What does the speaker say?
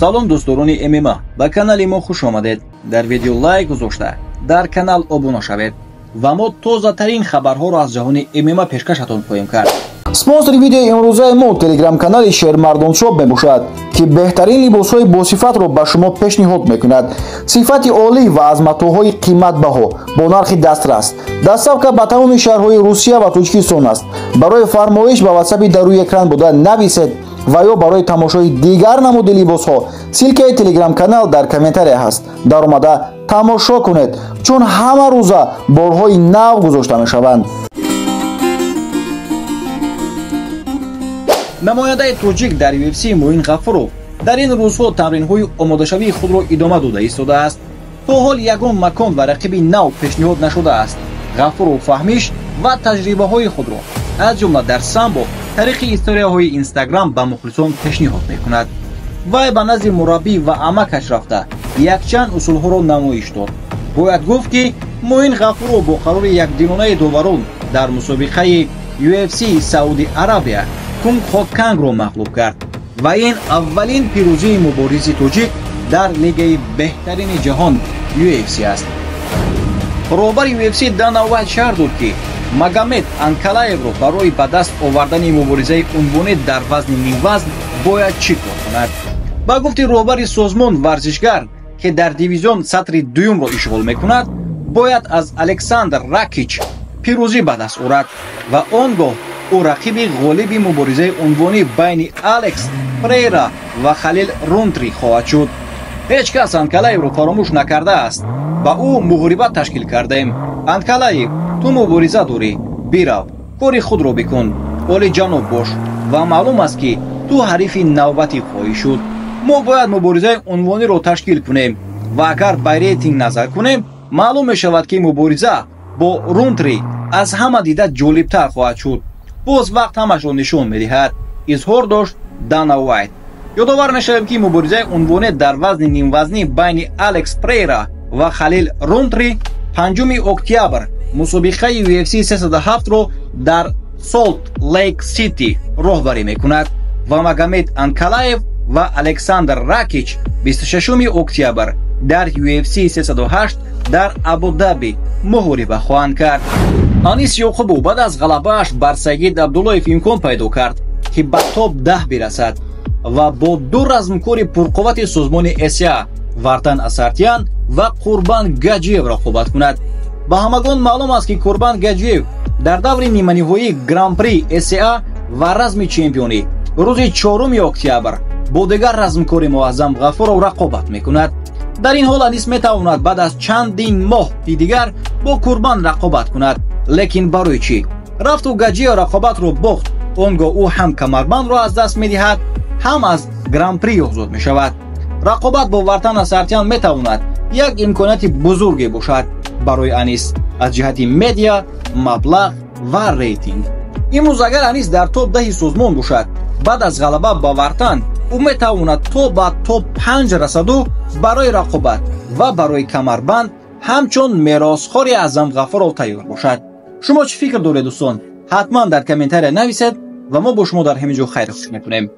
Салом дӯстдорони ММА, ба канали мо хуш омадед. Дар видео лайк гузошта, дар канал обуна шавед ва мо тозатарин хабарҳоро аз ҷаҳони ММА пешкашатон хоҳем кард. Спонсори видеои имрӯзаи мо телеграм-канали Шермардоншоп мебошад, ки беҳтарин либосҳои босифатро ба шумо пешниҳод мекунад. Сифати олӣ ва аз матоъҳои қиматбаҳо бо нархи дастрас. Доставка ба тамоми шаҳрҳои Русия ва Тоҷикистон аст. Барои фармоиш ба ватсапи дар рӯи экран буда нависед ва ё барои тамошои дигар намуди либосҳо ссылка и телеграм-канал дар комментария ҳаст. Даромада тамошо кунед, чун ҳама рӯза борҳои нав гузошта мешаванд. Намояндаи тоҷик дар UFC Муин Ғафуров дар ин рӯзҳо тамринҳои омодашавии худро идома дода истодааст. То ҳол ягон макон ва рақиби нав пешниҳод нашудааст. Ғафуров фаҳмиш ва таҷрибаҳои худро аз ҷумла дар самбо тариқи историяҳои Инстаграм ба мухлисон пешниҳод мекунад. Вай ба назди мураббӣ ва амакаш рафта якчанд усулҳоро намоиш дод. Бояд гуфт, ки Муин Ғафуров бо қарори якдилонаи доварон дар мусобиқаи UFC Сауди Арабия Кунг Хо Кангро мағлуб кард ва ин аввалин пирӯзии муборизи тоҷик дар лигаи беҳтарини ҷаҳон UFC аст. Роҳбари UFC Дана Уайт шарҳ дод, ки Магомед Анкалаевро барои ба даст овардани муборизаи унвонӣ дар вазни нимвазн бояд чӣ кор кунад. Ба гуфти роҳбари созмон, варзишгар, ки дар дивизион сатри дуюмро ишғол мекунад, бояд аз Александр Ракич пирӯзӣ ба даст орад ва он гоҳ ӯ рақиби ғолиби муборизаи унвонӣ байни Алекс Прейра ва Халил Рунтри хоҳад шуд. Ҳеҷ кас Анкалаевро фаромӯш накардааст. Ба ӯ муҳориба ташкил кардаем. Анкалаев, ту мубориза дорӣ, бирав, кори худро бикун, олиҷаноб бош ва маълум аст, ки ту ҳарифи навбатӣ хоҳӣ шуд. Мо бояд муборизаи унвониро ташкил кунем ва агар ба рейтинг назар кунем, маълум мешавад, ки мубориза бо Рунтри аз ҳама дида ҷолибтар хоҳад шуд. Боз вақт ҳамашро нишон медиҳад, изҳор дошт Дана Уайт. Ёдовар мешавем, ки муборизаи унвонӣ дар вазни нимвазнӣ байни Алекс Прейра ва Халил Рунтри 5 октябр мусобиқаи UFC 307-ро дар Солт Лейк Сити роҳбарӣ мекунад ва Магомед Анкалаев ва Александр Ракич 26 октябр дар UFC 308 дар Абудаби муҳориба хоҳанд кард. Анис Ёқубов баъд аз ғалабааш бар Сагид Абдуллоев имкон пайдо кард, ки ба топ 10 бирасад ва бо ду размкори пурқуввати созмони СА Вартан Асартиян ва Қурбан Гаҷиев рақобат кунад. Ба ҳамагон маълум аст, ки Қурбан Гаҷиев дар даври ниманиҳоии Гран-при СА ва разми чемпионӣ рӯзи 4 октябр бо дигар размкори Муаззам Ғафуров рақобат мекунад. Дар ин ҳол Анис метавонад баъд аз чандин моҳи дигар бо Қурбан рақобат кунад. Лекин барои чӣ? Рафту Гаҷиев рақобатро бохт, он гоҳ ӯ ҳам камарбандро аз даст медиҳад, ҳам аз Гран-при озод мешавад. Рақобат бо Вартан Асартиян метавонад як имконияти бузурге бошад барои Анис аз ҷиҳати медиа, маблағ ва рейтинг. Имрӯз агар Анис дар топ 10 созмон бошад, баъд аз ғалаба ба Вартан ӯ метавонад то ба топ 5 расаду барои рақобат ва барои камарбанд ҳамчун меросхори Аъзам Ғафуров тайёр бошад. Шумо чӣ фикр доред, дӯстон? Ҳатман дар комментария нависед ва мо бо шумо дар ҳамин ҷо хайрхуш мекунем.